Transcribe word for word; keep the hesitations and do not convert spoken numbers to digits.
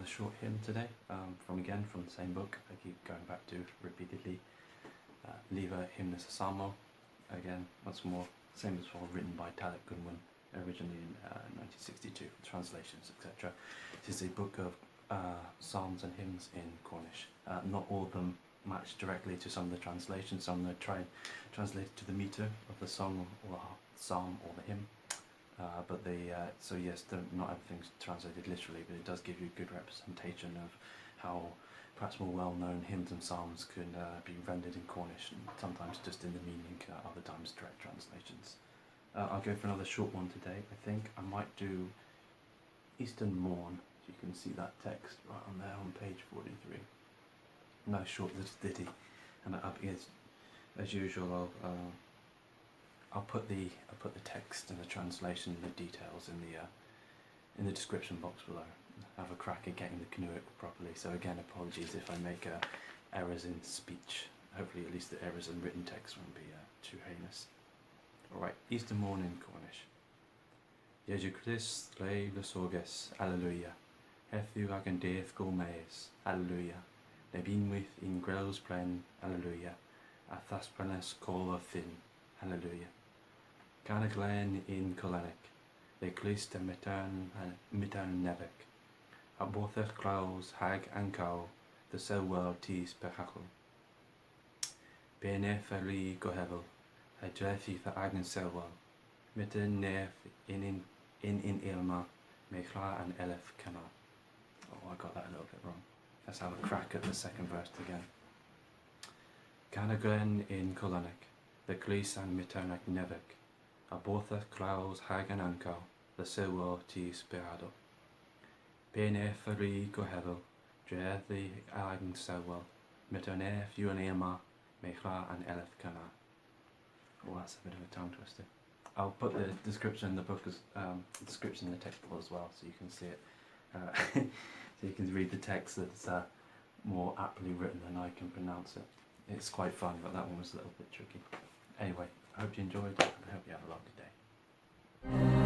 A short hymn today, um, from, again, from the same book I keep going back to repeatedly. Uh, Lyver Hymnys a Salmow. Again, once more, same as before, written by Talbot Goodwin, originally in, uh, nineteen sixty-two, for translations, et cetera. It is a book of, uh, psalms and hymns in Cornish. Uh, not all of them match directly to some of the translations. Some of them are try-, translated to the meter of the song or the psalm or the hymn. Uh, but the, uh, so yes, the, not everything's translated literally, but it does give you a good representation of how perhaps more well-known hymns and psalms can, uh, be rendered in Cornish, and sometimes just in the meaning, uh, other times direct translations. Uh, I'll go for another short one today, I think. I might do Eastern Morn. You can see that text right on there on page forty-three. Nice short little ditty. And I'll be, as, as usual, I'll, uh, I'll put the, I'll put the text and the translation and the details in the, uh, in the description box below. Have a crack at getting the Gernewek properly. So again, apologies if I make, uh, errors in speech. Hopefully, at least the errors in written text won't be, uh, too heinous. All right, Eastern Morn in Cornish. Yesu Krist re lusoges, alleluia. Hedhyw agan dydh gormes, alleluia. Neb unnweyth yn grows plen, alleluia. A dhasprenas kov a vynn, alleluia. Kana glen yn kolenek, dhe Grist an myghtern, myghtern nevek. Aborthygh glaws hag ankow, dhe sewell tus perhaghel. Pur nev a ri gorhevel, ha drehevel agan sewell. Myghtern nev yn, yn, yn, yn ylma, may hwra an elyth kana. Oh, I got that a little bit wrong. Let's have a crack at the second verse again. Kana glen yn kolenek, dhe Grist an myghtern nevek. Aborthygh glaws hag ankow, dhe sewell tus perhaghel. Pur nev a ri gorhevel, drehevel agan sewell. Myghtern nev yn ylma, may hwra an elyth kana. Oh, that's a bit of a tongue twister. I'll put the description in the book as, um, description in the text below as well, so you can see it. Uh, so you can read the text that's, uh, more aptly written than I can pronounce it. It's quite fun, but that one was a little bit tricky. Anyway, I hope you enjoyed it, and I hope you have a lovely day.